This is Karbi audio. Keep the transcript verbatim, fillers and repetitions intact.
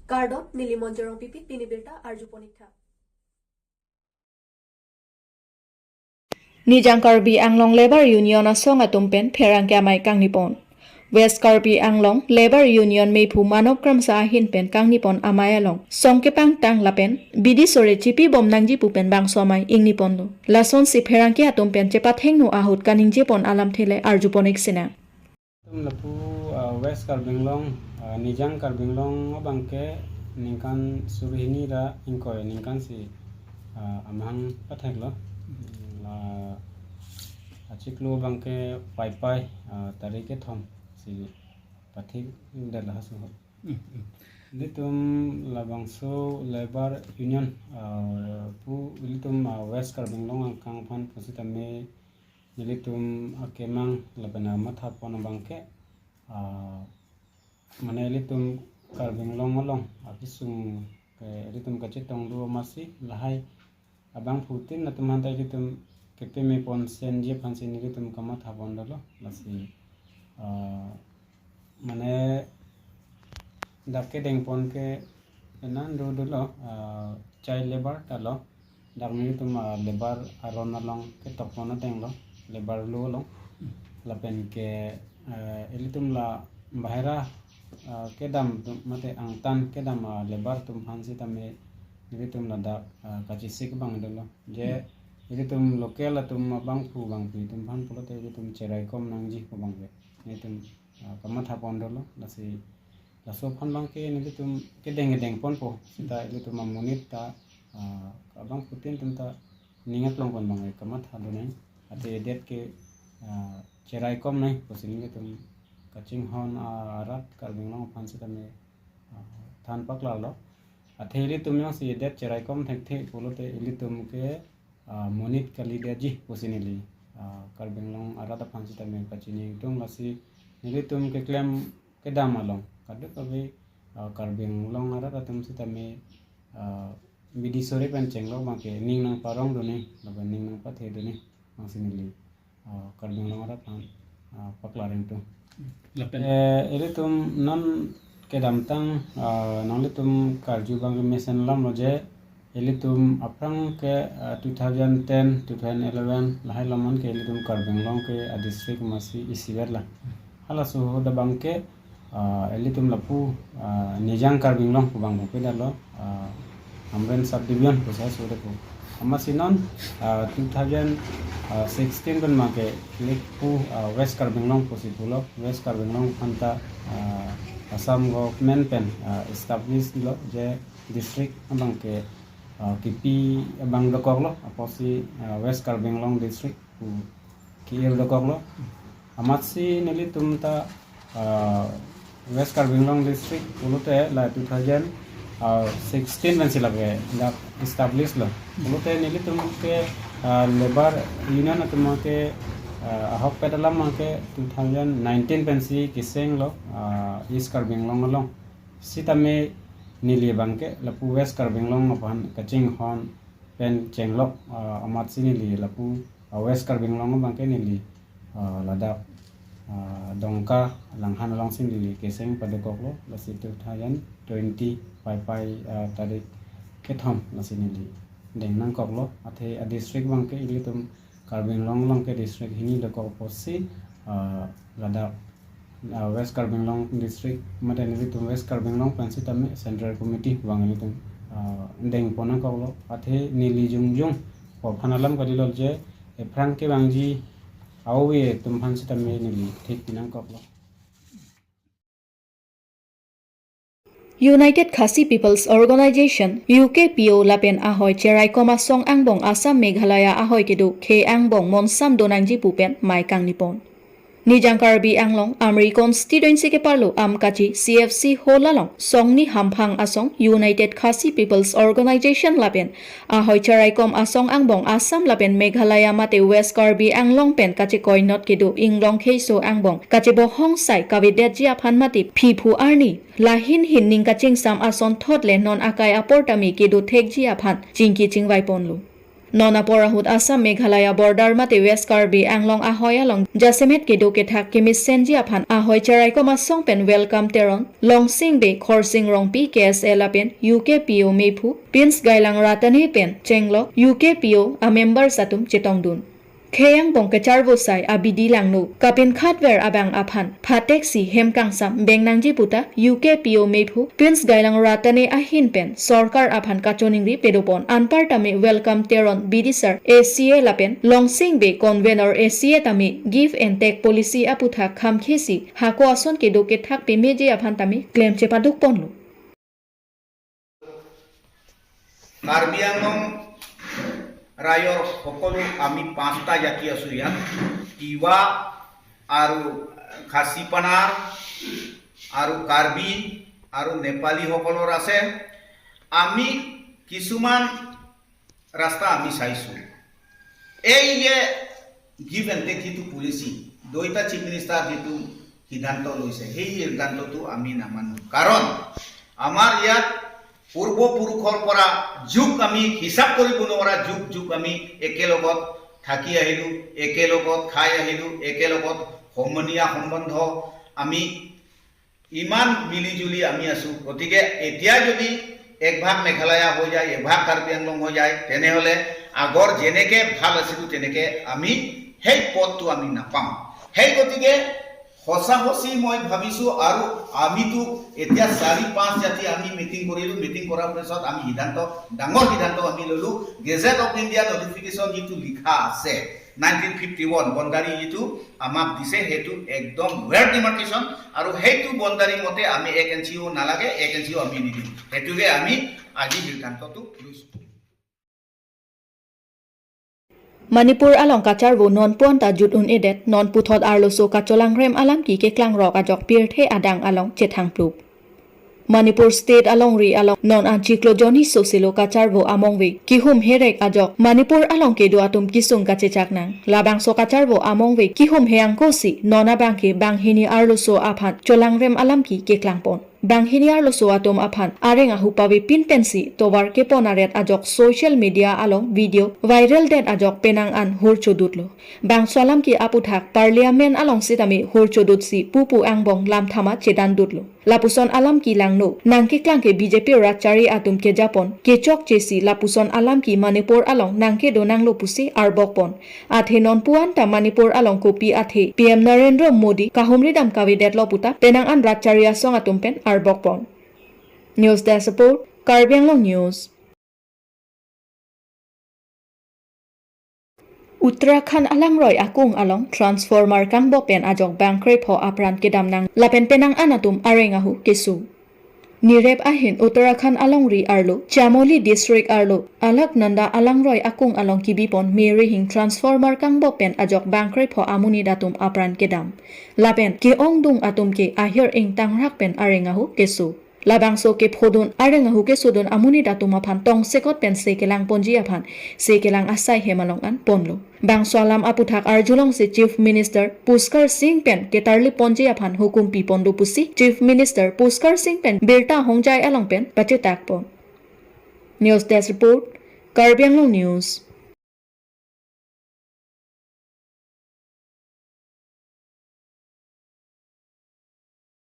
Kardom, neli Monjorong Pipi, pini birta arjupon ik tha. Nijang Karbi Anglong Labour Union asong atum pen pherangke amei kangnipon. West Karbi Anglong Labour Union mephu Manop Kramsa ahin pen kangnipon amei along song kepangtang lapen bidi sore chipibom nangji pu pen bangso amei ingniponlo. Lasonsi pherangke atum pen chepathengno ahut kaningjepon alamthe le arjupon ik sinang. Tum lapu, ah, West Karbi Anglong, ah, Nijang Karbi Anglong abangke ningkan suri hini ra ingkoi ningkan si, ah, amahang patheklo. La achiklo abangke Paipai, ah, tarik kethom si pathekdetlo halaso ahut. Hmm, hmm. Ilitum labangso Labour Union, ah, pu ilitum, ah, West Karbi Anglong angkang aphan pusitame nelitum akemang lapen amathapon abangke, ah, mane ilitum Karbi Anglong along akesung ke ilitum kachetong do amatsi lahai abangphutin atum aphanta ilitum kepeme ponsenji aphansi nelitum kamathapon dolo lasi, ah, mane dak kedengpon ke enan do dolo, ah, child labour ta lo. Dak nelitum, ah, labour aron along ketokpon ateng lo, labour law along. Lapen ke, eh, ilitum la bahira, ah, kedam atum mate angtan kedam, ah, labour atum aphan sitame nelitum ladak, ah, kachesik abang dolo. Je ilitum local atum abangphu bangphi atum aphan pulote ilitum cheraikom nangji pu abangke nelitum, ah, kamathapon dolo. Lasi laso aphan abangke nelitum kedeng kedengponpo seta ilitum amonit ta, ah, abangphutin atum ta ning aklongpon abang kamatha donang. Athe det ke, ah, cheraikom nang pusi nelitum kachinghon, ah, arat Karbi Anglong aphan sitame, ah, than paklarlo. Athe ilitum jongsi det cheraikom thekthe pulote ilitum ke, ah, monit kalidetji pusi neli, ah, Karbi Anglong arat aphan sitame kachini ingtung lasi nelitum keklem kedam along kadokave, ah, Karbi Anglong arat atum sitame, ah, bidi sore pen chenglok abangke ning nangparong done lapen ning nangpathe done abangsi neli, ah, Karbi Anglong arat aphan, ah, paklar ingtung. Lapen eh, ilitum non kedamtang, ah, nanglitum karju abangke mesen alamlo je ilitum aphrang ke, ah, two thousand ten, two thousand eleven lahai along ke ilitum Karbi Anglong ke a district amatsi isivet la. Halaso ahut abangke, ah, ilitum lapu, ah, Nijang Karbi Anglong pu abang bangpedetlo, ah, Hamren Sub Division pusi halaso ahut pu. Amatsi non, ah, two thousand sixteen pen abangke ilitum, ah, West Karbi Anglong pusi pulo, West Karbi Anglong aphanta, ah, Assam government pen, ah, establish lo je district abangke, ah, kipi abang dokoklo, apotsi, ah, West Karbi Anglong district pu ki-ir dokoklo. Amatsi nelitum ta, ah, West Karbi Anglong district pulote la two thousand sixteen pensi lake dak establish lo. Pulote nelitum ke, ah, labour union atum ke, ah, ahokpet alam ke two thousand nineteen pensi kesenglo, ah, East Karbi Anglong along. Sitame neli abangke lapu West Karbi Anglong aphan kachinghon pen chenglok, ah, amatsi neli lapu, ah, West Karbi Anglong abangke neli, ah, ladak, ah, Dongka Langhan alongsi neli keseng padokoklo, lasi two thousand twenty Paipai, ah, tarik kethom lasi neli deng nangkoklo. Athe a district abangke ilitum Karbi Anglong along ke district hini dokok apotsi, ah, ladak, ah, West Karbi Anglong district, mate nelitum West Karbi Anglong pen sitame Central Committee abang nelitum, ah, dengpon nangkoklo. Athe neli jongjong pu aphan alam kalilo je ephrang kevangji aove atum aphan sitame neli thekpi nangkoklo. United Khasi People's Organization, U K P O lapen ahoi cheraikom asong angbong Assam Meghalaya ahoi kedo khei angbong monsam donangji pu pen mei kangnipon. Nijang Karbi Anglong Amri constituency keparlo Amkachi C F C hall along songni hamphang asong United Khasi People's Organization lapen ahoi cheraikom asong angbong Assam lapen Meghalaya mate West Karbi Anglong pen kachekoinot kedo inglong kheiso angbong kachebohong sai kavedetji aphan mate phiphu arni lahin hin ning kachingsam asonthot le non akai apor tame kedo thekji aphan chingki chingvaiponlo. Non apor ahut Assam Meghalaya border mate West Karbi Anglong ahoi along jasemet kedo kethak kemesenji aphan ahoi cherai komasong pen Welcome Teron, Longsing Bey, Khorsing Rongpi, K S A lapen U K P O meiphu Prince Gailang Ratane pen chenglok U K P O amembers atum chetongdun. Khei angbong kacharvo sai abidi langno kapinkhatver abang aphan phateksi hem kangsam bengnangji puta U K P O meiphu Prince Gailang Ratane ahin pen sorkar aphan kachoningri pedopon. Anparta me Welcome Teron, bidisar A C A lapen Longsing Bey, convener A C A tame give and take policy aputhak khamkhesi hako ason kedo kethak pemeji aphan tame klem chepadukponlo. Karbi আংলং ৰাইজৰ সকলো আমি পাঁচটা জাতি আছো ইয়াত। তিৱা আৰু খাচী পানাৰ আৰু কাৰ্বি আৰু নেপালীসকলৰ আছে। আমি কিছুমান ৰাস্তা আমি চাইছো। এই যে গিভ এণ্ড টেক যিটো পলিচি, দুইটা চিফ মিনিষ্টাৰ যিটো সিদ্ধান্ত লৈছে, সেই সিদ্ধান্তটো আমি নামানো। কাৰণ আমাৰ ইয়াত পূৰ্বপুৰুষৰ পৰা যুগ আমি হিচাপ কৰিব নোৱাৰা যুগ যুগ আমি একেলগত থাকি আহিলো, একেলগত খাই আহিলো, একেলগত সমনীয়া সম্বন্ধ আমি ইমান মিলি জুলি আমি আছো। গতিকে এতিয়া যদি এক ভাগ মেঘালয়া হৈ যায়, এক ভাগ কাৰ্বি আংলং হৈ যায়, তেনেহ'লে আগৰ যেনেকে ভাল আছিলো তেনেকে আমি সেই পথটো আমি নাপাম। সেই গতিকে সঁচা সঁচি মই ভাবিছো, আৰু আমিতো এতিয়া চাৰি পাঁচ জাতি আমি মিটিং কৰিলো। মিটিং কৰাৰ পিছত আমি সিদ্ধান্ত, ডাঙৰ সিদ্ধান্ত আমি ললো, গেজেট অফ ইণ্ডিয়া নটিফিকেশ্যন যিটো লিখা আছে নাইনটিন ফিফটি ওৱান বনদাৰী যিটো আমাক দিছে, সেইটো একদম ৱেৰ ডিমাৰ্কেশ্যন। আৰু সেইটো বনদাৰী মতে আমি এক ইঞ্চিও নালাগে, এক ইঞ্চিও আমি নিদিম। সেইটোকে আমি আজি সিদ্ধান্তটো লৈছো। Manipur along kacharvo non puan ta jut un-edet, non puthot arloso kacholangrem alam ki keklang rok ajok pirthe adang along chethang plup. Manipur State alongri along non an chiklo jonni soselo kacharvo amongve kihum herek ajok Manipur along kedo atum kisung kachechak nang. Labangso kacharvo amongve kihum he angkosi non abangke banghini arloso aphan cholangrem alam ki keklangpon. Banghini arloso atum aphan areng ahu pavepin pensi tovar kepon aret ajok social media along video viral det ajok penang an hur chodutlo. Bangso alam ki aputhak Parliament along sitame hur chodutsi pupu angbong lam thama chedandutlo. Lapuson alam ki langno nangkeklang ke B J P ratchari atum kejapon kechokchesi lapuson alam ki Manipur along nangkedo nanglo pusi arbokpon. Athe non puan ta Manipur along kopi athe P M Narendra Modi kahumri dam kavedetlo puta penang an ratchari asong atum pen arbokpon. News Desk Report, Karbi Anglong News. Uttarakhand alangroi akung along transformer kangbok pen ajok bangkrepho apran kedam nang lapen penang an atum areng ahu keso. Nirep ahin Uttarakhand alongri arlo Chamoli district arlo Alaknanda alangroi akung along kibipon merihing transformer kangbok pen ajok bangkrepho amonit atum apran kedam. Lapen ke-ongdung atum ke ahir ingtangrak pen areng ahu keso. Labangso kephodun areng ahu kesodun amonit atum aphan tongsekot pen se kelangponji aphan se kelang asai hem along an ponlo. Bangso alam aputhak arjulongsi Chief Minister Pushkar Singh pen ketarliponji aphan hukum piponlo pusi Chief Minister Pushkar Singh pen birta hongjai along pen pachetakpon. News Desk Report, Karbi Anglong News.